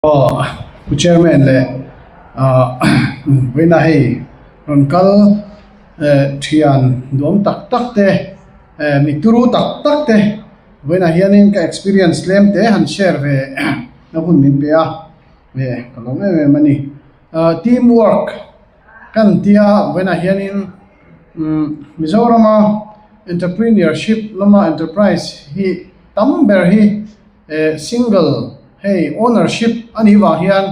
Aw Pu Chairman leh vawiina hei rawn kal thian duam tak tak te mi turu tak tak te vawiinah hianin ka experience tlem te han share ve na hun min pe a ka lawm em em a ni. Team work kan tia vawiinah hianin Mizorama entrepreneurship lama enterprise hi tam ber hi. Single, hei ownership a nih vang hian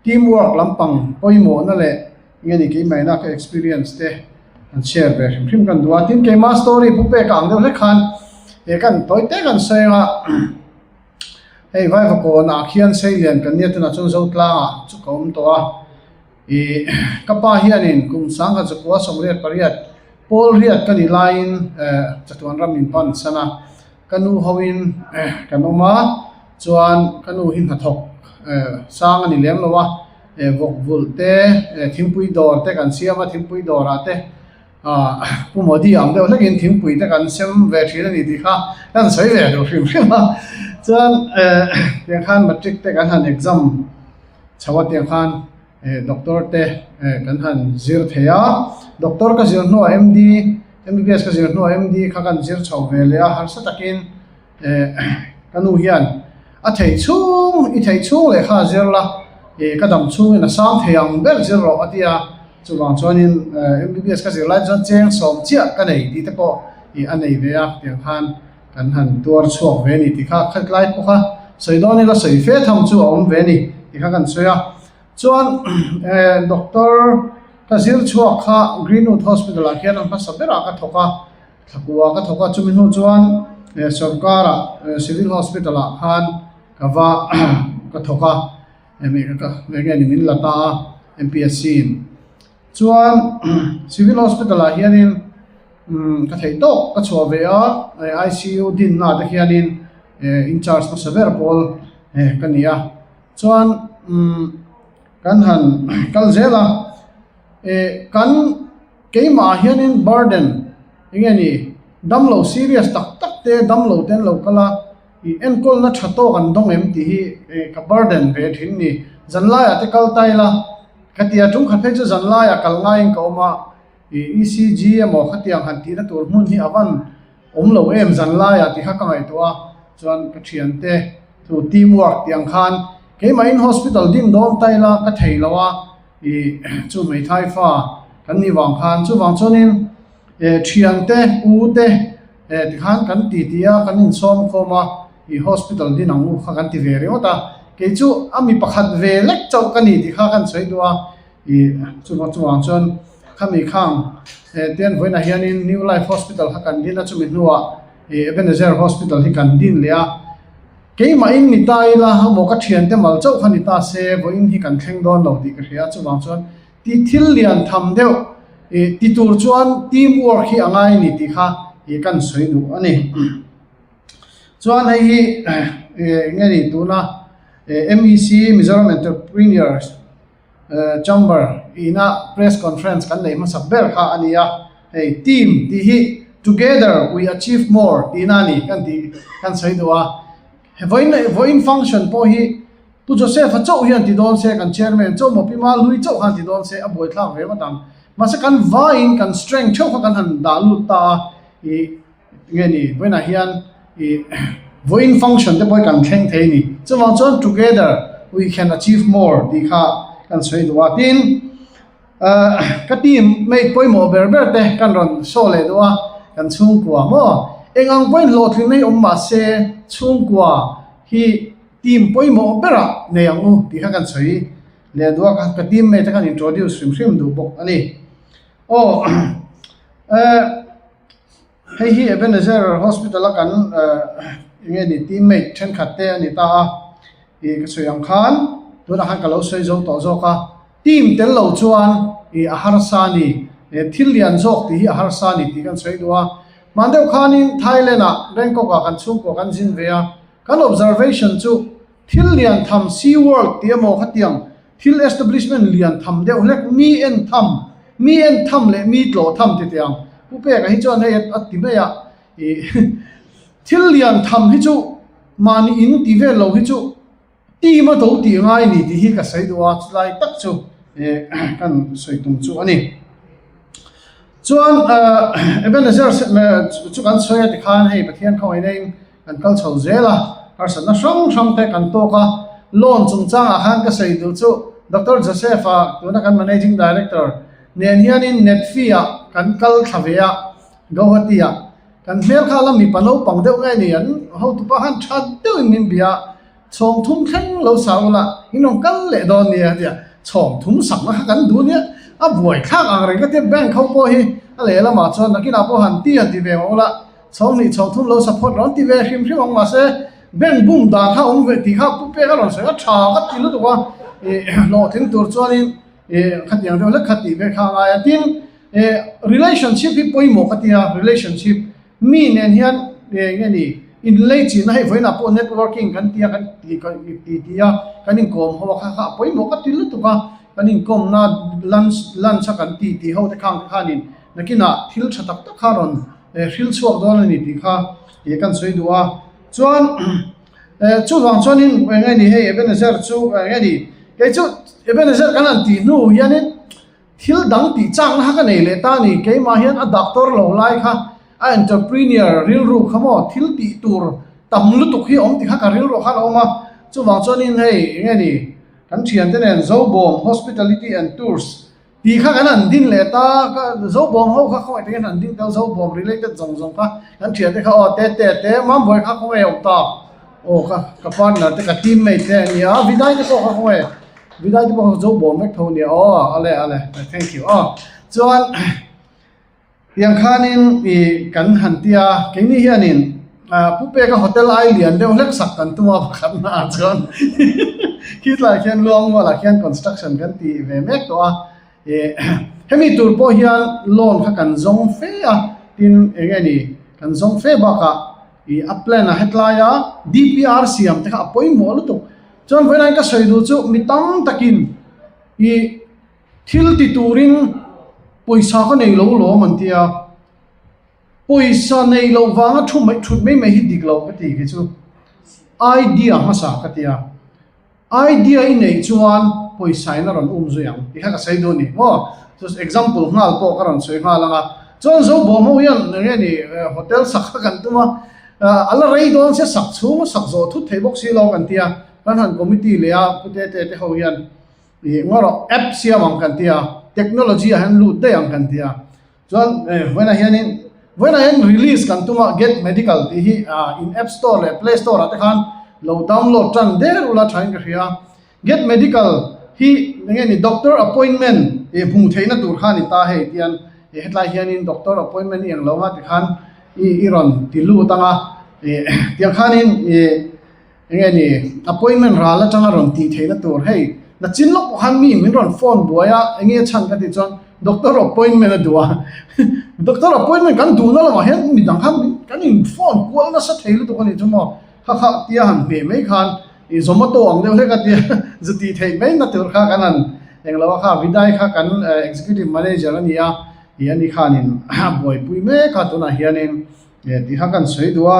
team work lampang pawimawhna leh nge ni keimahina ka experience te an share ve hrim hrim kan duh a. Tin, keimah story pu pek ang deuh hlek khan he kan tawi te kan sawi anga hei Vaivakawnah khian Seilian kan nia tunah chuan Zotlangah chu ka awm tawh a. Ih ka pa hianin kum sangkhat zakua 88 pawl riat ka nih laiin chatuan ram min pan san a. Ka nu hoin kan awm a, chuan ka nu hi hnathawk sang a ni lem lo a, vawk vulh te, thingpui dawr te kan siam a, thingpui dawrah te Pu Modi ang deuh hlekin thingpui te kan sem ve thin a ni tih kha kan sawi ve duh hrim hrim a. Chuan tiang khan matric te kan han exam chho a tiang khan doctor te kan han zir thei a, doctor ka zir hnuah MD MBBS ka zir hnuah MD kha kan zir chho ve leh a, harsa takin ka nu hian a thei chhung i thei chhung leh kha a zir la, ka dam chhungin a sang thei ang ber zir rawh a ti a, chuvang chuanin MBBS ka zir lai chuan cheng sawm chiah ka nei tih te pawh a nei ve a, tiang khan kan han tuar chhuak ve a ni tih kha khatlai pawh kha sawi dawn ila sawi fe tham chu a awm ve a ni tih kha kan sawi a. Chuan doctor ka zir chhuak kha Greenwood Hospital ah khian a hmasa berah ka thawk a, thlakua ka thawk a, chumi hnu chuan sorkar ah Civil Hospital ah khan ka va ka thawk a, enge ni min la ta a M_P_S_C in. Chuan Civil Hospital ah hianin ka theih tawk ka chhuah ve a, I_C_U dinna te khianin incharge hmasa ber pawl ka ni a. Chuan umm kan han kal zel a, eh kan keimah ah hianin burden eng nge ni damlo serious tak tak te damlo te an lo kal a, ih enkawlna tha tawk an dawng em tih hi eh ka burden ve thin ni. Zanlaiah te kal ta ila ka ti a, tum khat phei chu zanlaiah kal ngaiin ka awm a, ih ECG emaw khatiang han tihna tur hmun hi a van awm lo em zanlaiah tih kha ka ngaihtuah a, chuan ka thiante Chu team work tih ang khan keimahin hospital din dawn ta ila ka thei lo a, ih chu hmeithai fa kan nih vang khan chuvang chuanin eh thiante u te eh tikhan kan ti ti a kan insawm khawm a ih hospital din ang u kha kan ti ve ringawt a, kei chu a mi pakhat ve lek chauh ka ni tih kha kan sawi duh a, ih chuvang chuvang chuan khami khang eh tian vawiinah hianin new life hospital kha kan din a chumi hnuah ih Ebenezer hospital hi kan din leh a. Keimah in ni ta ila emaw ka thiante mal chauh kha ni ta se vawiin hi kan thleng dawn lo tih ka hria a, chuvang chuan ti thil lian tham deuh ih ti tur chuan team work hi a ngai a ni tih kha ih kan sawi duh a ni. Chuan hei hi ih nge ni tuna MEC Mizoram Entrepreneurs Chamber ina press conference kan neih hmasak ber kha a ni a, hei team tih hi together we achieve more tihna a ni kan tih kan sawi duh a, vawiin vawiin function pawh hi Pu Joseph-a chauh hian ti dawn se kan chairman chauh maw Pi Malui chauh khan ti dawn se a buaithlak ve ngawt ang, mahse kan vaiin kan strength theuh kha kan han dah lut ta a ih. Nge ni, vawiinah hian ih vawiin function te pawh hi kan thleng thei a ni. Chuvang chuan together we can achieve more tih kha kan sawi duh a. Tin, ah ka team mate pawimawh ber ber te kan rawn show leh duh a, kan chhungkua maw? Eng ang pawhin hlawhtlinna hi awm mah se chhungkua hi team pawimawh berah nei ang u tih kha kan sawi leh duh a, ka team mate te kan introduce hrim hrim duh bawk a ni. Aw eh. Hei hi Ebenezer Hospital a kan eng nge ni teammate thenkhat te a ni ta a, ih ka sawi ang khan tunah khan ka lo sawi zo tawh zawk a, team tel lo chuan ih a harsa a ni, thil lian zawk tih hi a harsa a ni tih kan sawi duh a. Hman deuh khanin Thailand ah Bangkok ah kan chhungkua kan zin ve a, kan observation chu thil lian tham Sea World tih emaw khatiang Thil establishment lian tham deuh hlek, mi en tham, mi en tham leh mi tlawh tham ti teh ang. Pu Peka hi chuan hei a ti mai a, ih thil lian tham hi chu mahni in ti vel lo hi chu Team a do tih ngai ni tih hi ka sawi duh a, chulai tak chu kan sawi tum chu a ni. Chuan Ebenezer chu kan sawi a tikhan hei Pathian khawngaihna-in kan kal chho zel a, harsatna hrang hrang te kan tawk a, loan chungchangah khan ka sawi duh chu Doctor Joseph-a tuna kan Managing Director nen hianin Netfee-ah kan kal thla ve a, Guwahati-ah. Kan hmel kha la mipa naupang deuh nge ni an hotupa khan tha deuhin min bia a, chhawng thum thleng lo sa ula in rawn kal leh dawn nia a ti a, chhawng thum sakna kha kan duh nia, a buai thlak ang reng ka tia bank ho pawh hi a lehlamah chuan nakinah pawh han ti han ti ve ang ula, chhawng hnih chhawng thum lo sa phawt rawn ti ve hrim hrim ang mahse bank bum dan kha awm ve tih kha pu pek a rawn sawi a tha ka ti lutuk a, ih hlawhtling tur chuanin ih khatiang deuh hlek kha tih ve kha a ngai a tin. Eh relationship hi pawimawh ka tia, relationship mi nen hian eh nge ni inleichihna hei vawiinah pawh networking kan tia kan ti ti ti a, kan inkawm ho a kha kha a pawimawh ka ti lutuk a, kan inkawmna lunch lunch a kan ti tih ho te khang te khanin nakinah thil tha tak tak kha rawn eh hril chhuak dawn a ni tih kha eh kan sawi duh a, chuan eh chuvang chuanin eng nge ni hei Ebenezer chu eng nge ni kei chu Ebenezer kan han tih hnu hianin. Thil dang tih chakna kha ka nei leh ta a ni. Keimah hian a doctor lo lai kha, a entrepreneur rilru kha maw thil tih tur tam lutuk hi a awm tih kha ka rilruah khan a awm a. Chuvang chuanin hei eng nge ni kan thiante nen Zobawm Hospitality and Tours tih kha kan han din leh ta. Ka Zobawm ho kha khawngaih takin han ding tel Zobawm related zawng zawng kha kan thiante kha aw te te te Mambawi kha khawngaih a awm ta. Aw ka ka partner te ka teammate te a nia Vidai te pawh kha khawngaih. Vidai te pawh kha zo bawm vek tho nia aw ale ale thank you aw chuan tiang khanin ih kan han tia keini hianin ah pu peka hotel ai lian deuh hlek sak kan tum a pakhat na ah chuan khitlai khian luangmual ah khian construction kan tih ve mek tawh a ih hemi tur pawh hian loan kha kan zawng fe a tin eng nge ni kan zawng fe bakah ih a plan a hetlai a D_P_R siam te kha a pawimawh lutuk. Chuan vawiin ka sawi duh chu mi tam takin ih thil ti turin pawisa ka nei lo lawm an ti a, pawisa nei loh vanga thu mai thut mai mai hi dik lo ka ti khi chu idea hmasa ka ti a, idea i neih chuan pawisa in a rawn um zui ang tih kha ka sawi duh a ni maw, chu example nghal pawh ka rawn sawi nghal ang a, chuan Zobawm ho hian eng nge ni hotel sak kha kan tum a. A la rei dawn se sak chhung sak zawh thut thei bawk si lo kan ti a, kan han committee leh a pu te te te ho hian ih ngaw rawh app siam ang kan ti a, technology ah hian lut daih ang kan ti a, chuan vawiinah hianin vawiinah hian release kan tum a get medical tih hi in app store leh play store ah te khan lo download tan der ula thain ka hria. Get Medical hi eng nge ni doctor appointment ih hmuh theihna tur kha a ni ta hei tian ih hetlai hianin doctor appointment i englo anga tikhan i i rawn ti lut anga ih tiang khanin ih eng nge ni appointment ral atanga rawn tih theihna tur hei nachin lawk pawh khan mi min rawn phone buai a eng nge chhan ka tih chuan doctor appointment a duh a doctor appointment kan duhna lamah hian midang khan kan in phone kual nasa thei lutuk a nih chu maw kha kha tia han hmeh mai khan. Ih Zomato ang deuh hlek a tia zu tih theih mai na tur kha kan han eng lo a kha Vidai kha kan executive manager a ni a ih ani khanin a buaipui mek a tunah hianin eh tih kha kan sawi duh a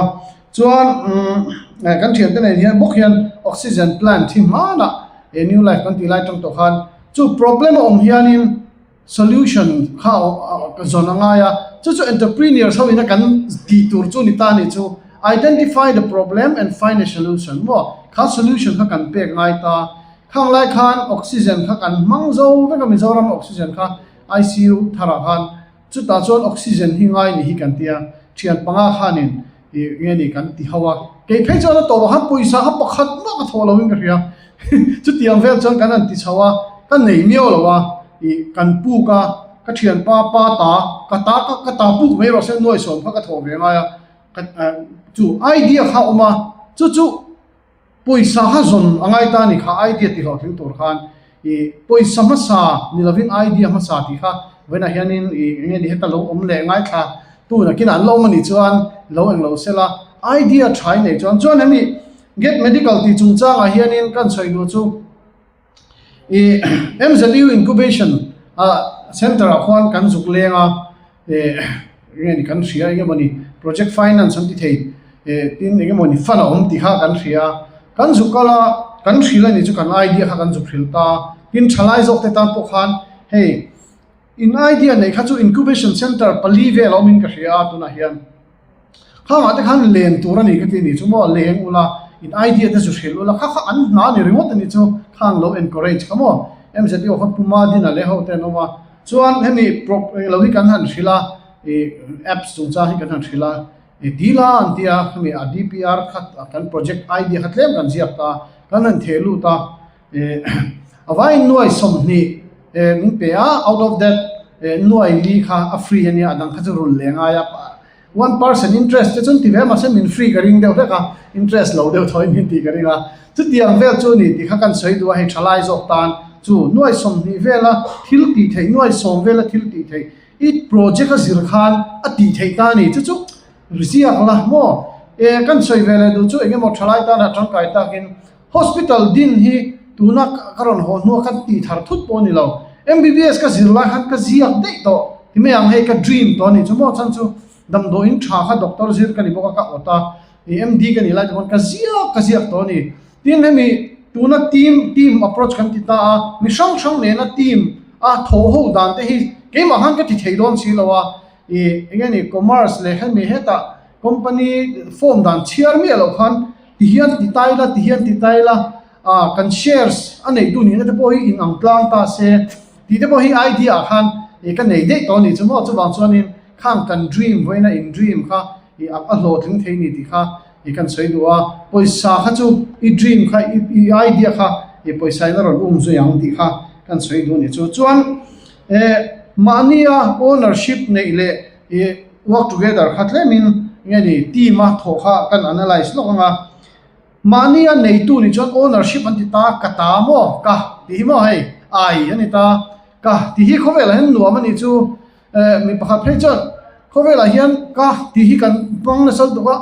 chuan umm kan thiante nen hian bawk hian oxygen plant hi hmanah eh new life kan tih lai tang tawh khan chu problem a awm hianin Solution kha zawn a ngai a, chu chu entrepreneurs ho ina kan tih tur chu ni ta a nih chu, identify the problem and find a solution maw, kha solution kha kan pek ngai ta, khang lai khan oxygen kha kan hmang zo vek a Mizoram oxygen kha ICU tharah khan chutah chuan oxygen hi ngai ni hi kan tia, thian panga khanin Ih nge ni kan ti ho a, kei phei chuan a tawpah khan pawisa kha pakhat mah ka thawh loin ka hria, chutiang vel chuan kan han ti chho a, ka nei miau lo a, ih kan puk a, ka thianpa pa ta, ka ta ka ka ta puk mai rawh se nuai sawm kha ka thawh ve ngai a, ka chu idea kha a awm a, chu chu. Pawisa kha zawn a ngai ta a ni kha idea tih hlawhtling tur khan ih pawisa hmasa ni lovin idea hmasa tih kha vawiinah hianin ih eng nge ni heta lo awm leh ngaithla tu nakinah an lo awm a nih chuan lo eng lo sela idea tha i neih chuan chuan hemi get medical tih chungchangah hianin kan sawi duh chu Ih MZU incubation ah center ah khuan kan zuk leng a eh eng nge ni kan hria eng emawni project finance an ti thei eh tin eng emawni fund a awm tih kha kan hria a kan zuk kal a. kan hrilh a nih chu kan idea kha kan zuk hrilh ta. Tin, thalai zawk te tan pawh khan hei in idea neih kha chu incubation centre pali vel a awmin ka hria a tunah hian. Khangah te khan len tur a ni ka ti a nih chu maw, leng ula, in idea te zu hrilh ula, kha kha an hna a ni ringawt a nih chu, khang lo encourage kha maw. MZU kha Pu Madina leh ho te an awm a, chuan hemi prop lo hi kan han hrilh a, ih apps chungchang hi kan han hrilh a, ih dila an ti a, hemi a DPR kha kan project idea kha tlem kan ziak ta, kan han theh lut a, ih a vaiin nuai 20 eh min pe a, out of that eh nuai li kha a free a nia, a dang kha chu rulh leh ngai a. One percent interest te chuan ti ve mahse min free ka ring deuh hlek a, interest lo deuh thaw in min tih ka ring a. Chutiang vel chu a ni tih kha kan sawi duh a, hei thalai zawk tan chu nuai 20 vela thil tih theih, nuai 10 vela thil tih theih i project a zir khan a tih theih ta a ni. Chu chu ziak la maw? E kan sawi ve leh duh chu eng emaw thalai tana tangkai takin Hospital din hi tuna ka rawn haw hnua ka tih thar thut pawh a ni lo. MBBS ka zir lai khan ka ziak daih tawh. Ti mai ang hei ka dream tawh a ni chu maw chhan chu damdawiin tha kha doctor zir ka ni bawk a ka awt a, ih MD ka nih lai te pawn ka ziak ka ziak tawh a ni. Tin hemi tuna team team approach kan ti ta a, mi hrang hrang nena team a thawh ho dan te hi keimah khan ka ti thei dawn si lo a, ih eng nge ni commerce leh hemi hetah company form dan chhiar miah loh khan Ti hian ti ta ila, ti hian ti ta ila, ah kan shares a neih tu nihna te pawh hi in ang tlang ta se tih te pawh hi idea ah khan ih ka nei daih tawh a nih chu maw chuvang chuanin khang kan dream vawiina in dream kha ih a hlawhtling thei ni tih kha ih kan sawi duh a, pawisa kha chu i dream kha i idea kha ih pawisa in a rawn um zui ang tih kha kan sawi duh a nih chu. Chuan eh mahnia ownership neih leh ih work together kha tlemin nge ni team a thawh kha kan analyse lawk ang a, mahni a neitu nih chuan ownership an ti ta, ka ta maw ka tih hi maw hei ai a ni ta, ka tih hi khawvelah hian nuam a nih chu eh mi pakhat phei chuan khawvelah hian ka tih hi kan hmang nasa lutuk a,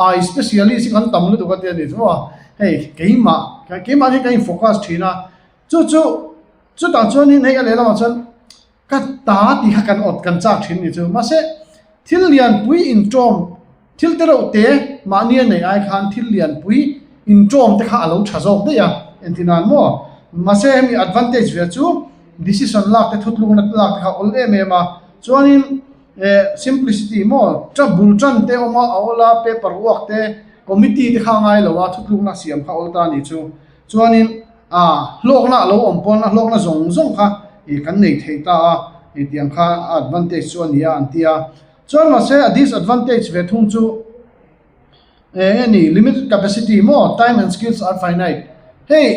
ai specialist hi kan tam lutuk a tia nih chu maw hei keimah keimah hi ka in focus thin a, chu chu chutah chuanin hei a lehlamah chuan. Ka ta tih kha kan awt kan chak thin ni chu. Mahse, thil lianpui inṭawm, thil te reuh te mahni a neih ai khan thil lianpui inṭawm te kha a lo tha zawk daih a, engti nan maw? Mahse, hemi advantage ve chu decision lak te thutlukna lak te kha a awl em em a. Chuanin eh simplicity maw, ṭa bul ṭan te awm a, a awl a, paper work te, committee te kha a ngai lo a, thutlukna siam kha a awl ta a ni chu. Chuanin a hlawkna a lo awm pawn a hlawkna zawng zawng kha ih kan nei thei ta a, ih tiang kha a advantage chu a ni a an ti a. Chuan mahse a disadvantage ve thung chu eng nge ni limited capacity maw time and skills are finite hei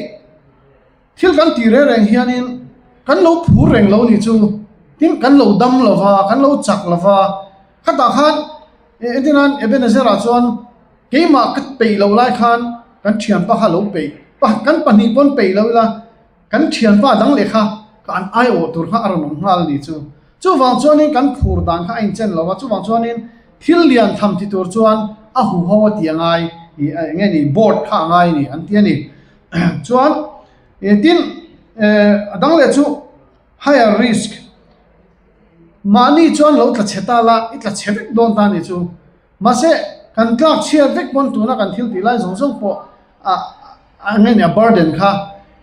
thil kan tih reng reng hianin kan lo phur reng lo ni chu tin kan lo dam lo va kan lo chak lo va khatah khan entirnan Ebenezer-ah chuan Keimah ka peih loh lai khan kan thianpa kha lo peih, kan pahnih pawn peih lo ila kan thianpa dang leh kha ka an aiawh tur kha a rawn awm nghal a ni chu. Chuvang chuanin kan phur dan kha a inchen lo a, chuvang chuanin thil lian tham ti tur chuan a huho a ti a ngai, ih eng nge ni board kha a ngai a ni an ti a ni. Chuan tin a dang leh chu higher risk, mahni chuan lo tla chhe ta la i tla chhe vek dawn ta a ni chu. Mahse, kan tlak chhiat vek pawn tuna kan thil tih lai zawng zawng pawh a a nge ni a burden kha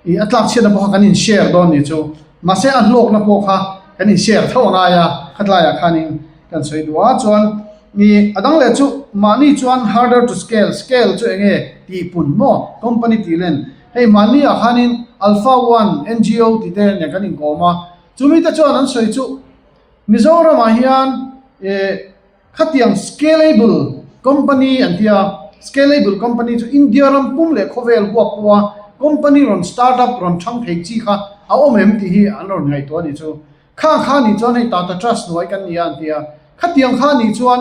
ih a tlak chhiatna pawh kha kan in share dawn ni chu. Mahse, a hlawkna pawh kha kan in share tho a ngai a, khatlaiah khanin kan sawi duh a. Chuan ih a dang leh chu mahni chuan harder to scale, scale chu eng nge tih pun maw company tih len. Hei mahni ah khanin Alpha One NGO tih te nen kan inkawm a, chumi te chuan an sawi chu Mizoramah hian ih Khatiang scalable company an ti a, scalable company chu India ram pum leh khawvel huap pawha company rawn start up rawn thang thei chi kha a awm em tih hi an rawn ngaihtuah a nih chu. Kha kha nih chuan hei Tata Trust hnuai kan ni a an ti a, khatiang kha nih chuan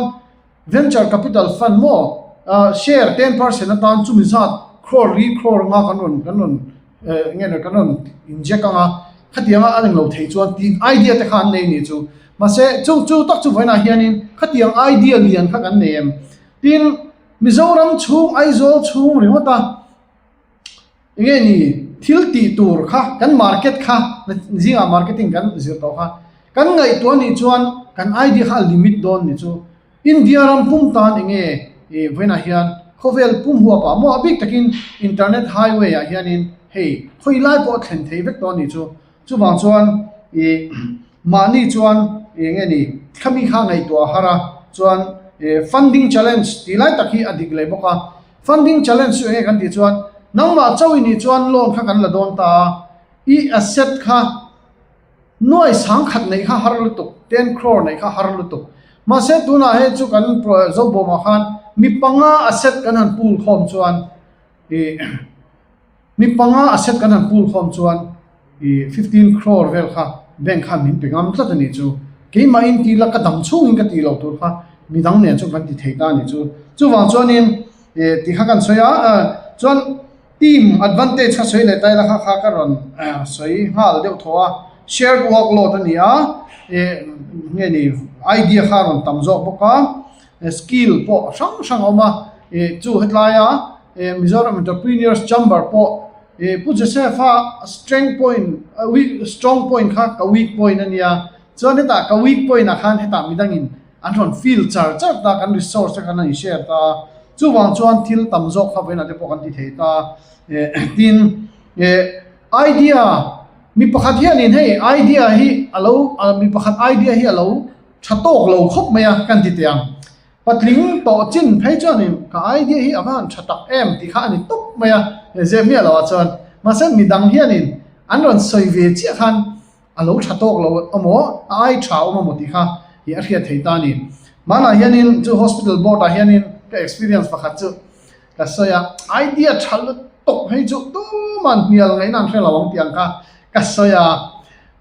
venture capital fund maw share 10% atan chumi zat crore li crore anga kan rawn kan rawn Eh nge ni kan rawn inject ang a, khatianga a englo thei chuan tih idea te kha an nei nih chu. Mahse chu chu tak chu vawiinah hianin khatiang idea lian kha kan nei em? Tin, Mizoram chhung Aizawl chhung ringawt a enge ni thil tih tur kha kan market kha zingah marketing kan zir tawh kha kan ngaihtuah nih chuan kan idea kha a limit dawn nih chu. India ram pum tan enge vawiinah hian. Khawvel pum huapah maw a bik takin internet highway ah hianin hei khawi lai pawh a thlen thei vek tawh a nih chu. Chuvang chuan ih mahni chuan eng nge ni thlami kha ngaihtuah a har a, chuan ih funding challenge tih lai tak hi a dik leh bawk a. Funding challenge chu eng nge kan tih chuan nangmah chauh i nih chuan loan kha kan la dawn ta a, i asset kha Nuai sangkhat neih kha har lutuk, 10 crore neih kha har lutuk. Mahse tunah hei chu kan Zobawmah khan mi panga asset kan han pool khawm chuan ih mi panga asset kan han pool khawm chuan ih 15 crore vel kha bank khan min pe ngam tlat a nih chu. Keimahin ti la ka dam chhungin ka tih loh tur kha midang nen chuan kan ti thei ta a nih chu. Chuvang chuanin ih ti kha kan sawi a, chuan Team advantage kha sawi leh taila kha kha ka rawn sawi nghal deuh thaw a, shared workload a ni a, eh nge ni idea kha a rawn tam zawk bawk a, skill pawh hrang hrang a awm a, eh chu hetlaia eh Mizoram Entrepreneurs Chamber pawh eh Pu Joseph-a strength point weak strong point kha ka weak point a nia, chuan hetah ka weak point ah khan hetah midangin an rawn fill char char ta, kan resource te khan an inshare ta a, chuvang chuan thil tam zawk kha vawiinah te pawh kan ti thei ta eh tin eh idea mi pakhat hianin hei idea hi a lo mi pakhat idea hi a lo tha tawk lo khawp mai a kan ti teh ang, patling tawh chin phei chuanin ka idea hi a va han tha tak em tih kha a ni tawp mai a, zep miah loh ah chuan mahse midang hianin an rawn sawi ve chiah khan A lo tha tawk lo emaw, a ai tha awm emaw tih kha hi a hriat thei ta a ni. Hmanah hianin chu hospital board ah hianin ka experience pakhat chu ka sawi a, idea tha lutuk hei chu tuman hnial ngaihna an hre lo ang tih ang kha ka sawi a,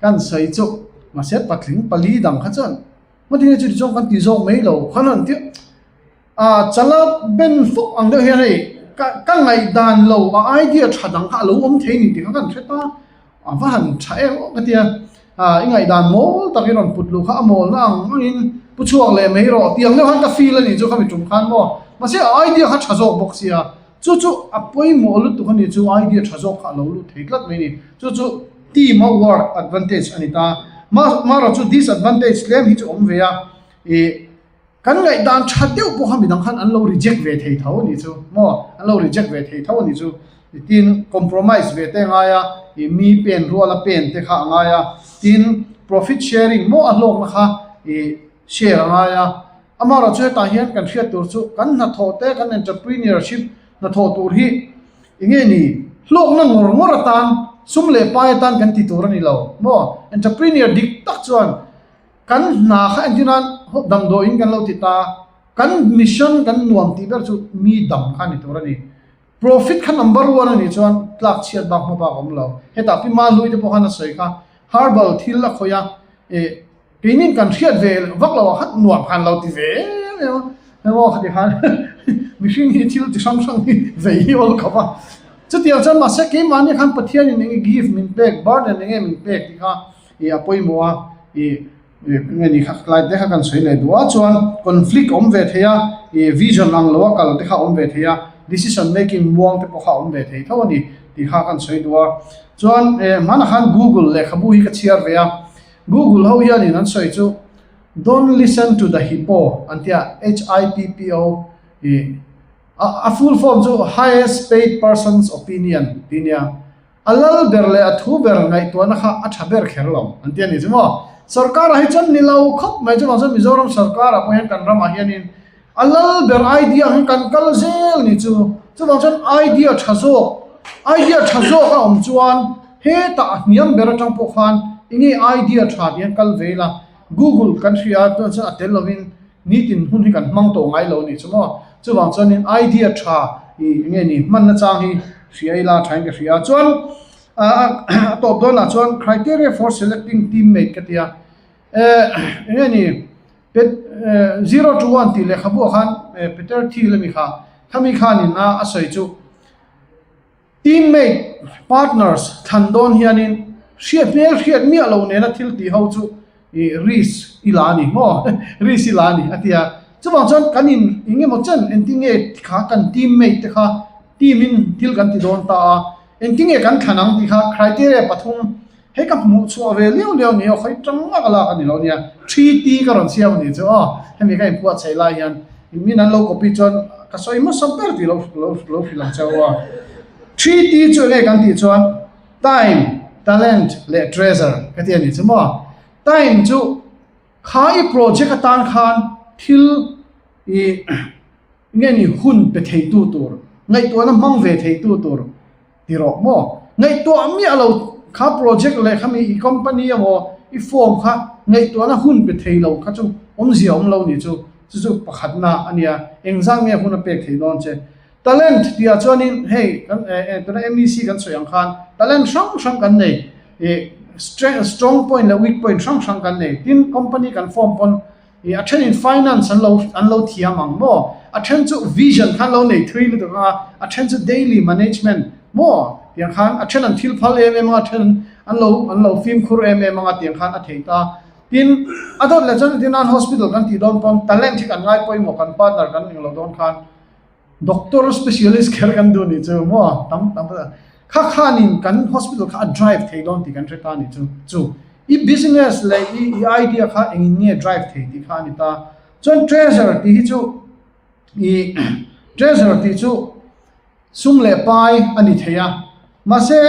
kan sawi chu mahse patling pali dang kha chuan hmatinge chuti chuan kan ti zawk mai lo khan an ti a. A chala ben fawk ang deuh hian hei ka ka ngaihdan lo a idea tha dang kha a lo awm thei ni tih kha kan hre ta, a va han tha em aw ka tia, ah i ngaihdan mawl tak i rawn put luh kha a mawlna ang angin pu chhuak leh mai rawh tih ang deuh khan ka feel a nih chu khami tum khan maw, mahse a idea kha tha zawk bawk sia, chu chu a pawimawh lutuk a ni chu idea tha zawk kha a lo lut thei tlat mai a ni, chu chu team a work advantage a ni ta, marawh chu disadvantage tlem hi chu awm ve a, ih. Kan ngaihdan tha deuh pawh kha midang khan an lo reject ve thei tho a nih chu maw? An lo reject ve thei tho a nih chu. Tin, compromise ve te a ngai a, ih mi pen ruala pen te kha a ngai a. Tin, profit sharing maw a hlawkna kha ih share a ngai a. Amaherawhchu hetah hian kan hriat tur chu kan hnathawh te, kan entrepreneurship hnathawh tur hi eng nge ni? Hlawkna ngawr ngawr atan, sum leh pai atan kan ti tur a ni lo maw? Entrepreneur dik tak chuan Kan hna kha entir nan damdawiin kan lo ti ta, kan mission kan nuam tih ber chu mi dam kha ni tur a ni. Profit kha number one a nih chuan tlak chhiat bak hma bak a awm lo. Hetah Pi Mahlui te pawh khan a sawi kha, herbal thil a khawih a, eh keinin kan hriat ve vak lo ah khan nuam khan lo ti ve em em a, hemaw khati khan mihring hi thil ti hrang hrang hi vei hi awl khawp a. Chutiang chuan mahse keimahni khan Pathianin eng nge gift min pek, burden eng nge min pek tih kha ih a pawimawh a ih nge ni kha tlai te kha kan sawi leh duh a chuan conflict awm ve thei a ih vision ang lo a kal te kha awm ve thei a decision making muang te pawh kha awm ve thei tho a ni tih kha kan sawi duh a chuan eh hmanah khan google lehkhabu hi ka chhiar ve a google ho hianin an sawi chu don't listen to the hippo an tia h i p p o ih a full form chu highest paid person's opinion tih a nia. A lal ber leh a thu ber ngaihtuahna kha a tha ber kher lo an ti a ni chu maw. Sorkar-ah hi chuan ni lo khawp mai chuvang chuan Mizoram sorkar-ah pawh hian kan ramah hianin a lal ber idea ang hi kan kal zel ni chu. Chuvang chuan idea tha zawk, idea tha zawk a awm chuan hetah a hniam ber atang pawh khan enge idea tha tih hian kal ve ila Google kan hria a chuan chuan a tel lovin Nitin hun hi kan hmang tawh ngai lo a nih chu maw? Chuvang chuanin idea tha ih nge ni hmanna chang hi hria ila thain ka hria a. Chuan a tawp dawnah chuan criteria for selecting teammate ka ti a. Eh nge ni pet zero to one tih lehkhabuah khan Peter Thiel a mi kha khami khanin a sawi chu. Teammate, partners, thlan dawn hianin hriat hmel hriat miah lo nena thil tih ho chu ih risk i la a ni maw? Risk i la a ni a ti a. Chuvang chuan kan in eng emaw chen engtin nge kha kan teammate te kha team in thil kan ti dawn ta a, engtin nge kan thlan ang tih kha criteria pathum hei ka hmuh chhuah ve liau liau ni aw khawi tang lak a lak a ni lo nia, 3T ka rawn siam a nih chu aw hemi ka inpuahchheih lai hian. Min an lo copy chuan ka sawi hmasa ber tih lo lo lo hrilh ang che u a. 3T chu enge kan tih chuan time, talent leh treasure ka ti a nih chu maw. Time chu kha i project atan khan thil ih nge ni hun pe theitu tur, ngaihtuahna hmang ve theitu tur ti rawh maw. Ngaihtuah miah lo kha project leh khami i company emaw i form kha ngaihtuahna hun pe thei lo kha chu awmzia awm lo nih chu, chu chu pakhatna a nia, engzat nge hun a pek thei dawn che. Talent tihah chuanin hei kan eh tuna MEC kan sawi ang khan talent hrang hrang kan nei ih strong point leh weak point hrang hrang kan nei tin company kan form pawn ih a thenin finance an lo an lo thiam ang maw a then chu vision khan lo nei thui lutuk ang a a then chu daily management maw tiang khan a then an thil phal em em ang a then an lo an lo fimkhur em em ang a tiang khan a thei ta tin a dawt leh chuan entirnan hospital kan tih dawn pawn talent hi kan ngai pawimawh kan partner kan eng lo dawn khan Doctor specialist kher kan duh nih chu maw tam tam kha khanin kan hospital kha a drive thei dawn tih kan hre ta nih chu chu i business leh i i idea kha engin nge drive thei tih kha a ni ta chuan treasure tih hi chu i treasure tih chu sum leh pai a ni thei a mahse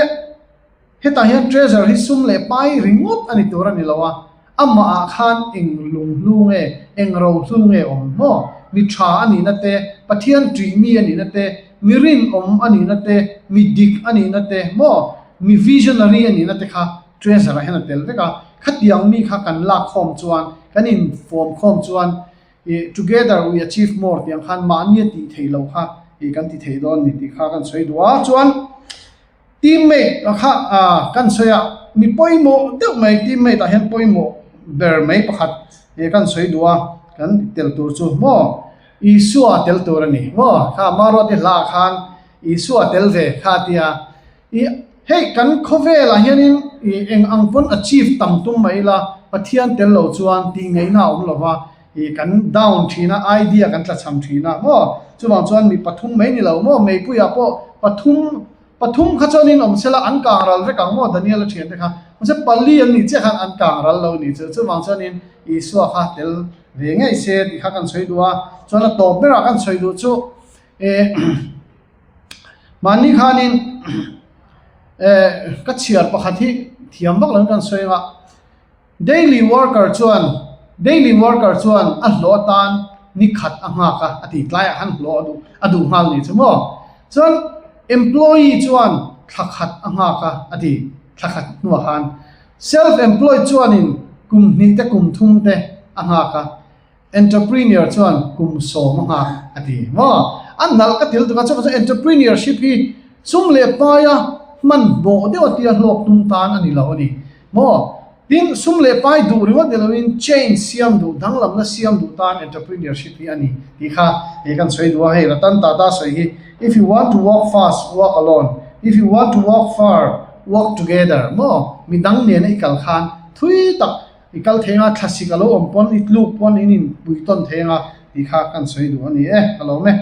Hetah hian treasure hi sum leh pai ringawt a ni tur a ni lo a, amah ah khan eng lunghlu nge, eng rohlu nge awm maw? Mi tha a nihna te, Pathian ṭih mi a nihna te, mi rinawm a nihna te, mi dik a nihna te maw? Mi visionary a nihna te kha treasure ah hian a tel vek a, khatiang mi kha kan lak khawm chuan, kan infawm khawm chuan ih together we achieve more tih ang khan mahni a tih theih loh kha ih kan ti thei dawn a ni tih kha kan sawi duh a, chuan. Teammate a kha kan sawi a, mi pawimawh deuh mai teammate ah hian pawimawh ber mai pakhat he kan sawi duh a, kan tel tur chu maw Isua tel tur a ni maw kha Maruati hla ah khan Isua tel ve kha a ti a, ih hei kan khawvel ah hianin ih eng ang pawn achieve tam tum mai ila Pathian tel lo chuan tih ngaihna a awm lo va, ih kan down thin a idea kan tlachham thin a maw chuvang chuan mi pathum mai ni lo maw meipuiah pawh pathum Pathum kha chuan in awm sela an kang ral vek ang maw Daniel a thiante kha mahse pali an nih chiah khan an kang ral lo nih chu chuvang chuanin Isua kha tel ve ngei se tih kha kan sawi duh a chuan a tawp berah kan sawi duh chu eh mahni khanin eh ka chhiar pakhat hi thiam vak lo in kan sawi ang a. Daily worker chuan Daily worker chuan a hlawh atan ni khat a nghak a, a ti tlaiah khan hlawh a duh a duh nghal ni chu maw? Chuan employee chuan thla khat a nghak a, a ti thla khat hnuah khan. Self employed chuanin kum hnih te kum thum te a nghak a. Entrepreneur chuan kum sawm a nghak a ti maw? A nalh ka til tuk a, chuvang chuan entrepreneurship hi sum leh paia hmanhmawh deuh a tia hlawk tum tan a ni lo a ni maw? Tin, sum leh pai duh ringawt ni loin change siam duh, danglamna siam duh tan entrepreneurship hi a ni tih kha hei kan sawi duh a, hei Ratan Tata sawi hi If you want to walk fast, walk alone. If you want to walk far, walk together maw? Midang nena i kal khan thui tak I kal thei anga thlasik a lo awm pawn i tluk pawn in inpui tawn thei anga tih kha kan sawi duh a ni e, ka lawm e.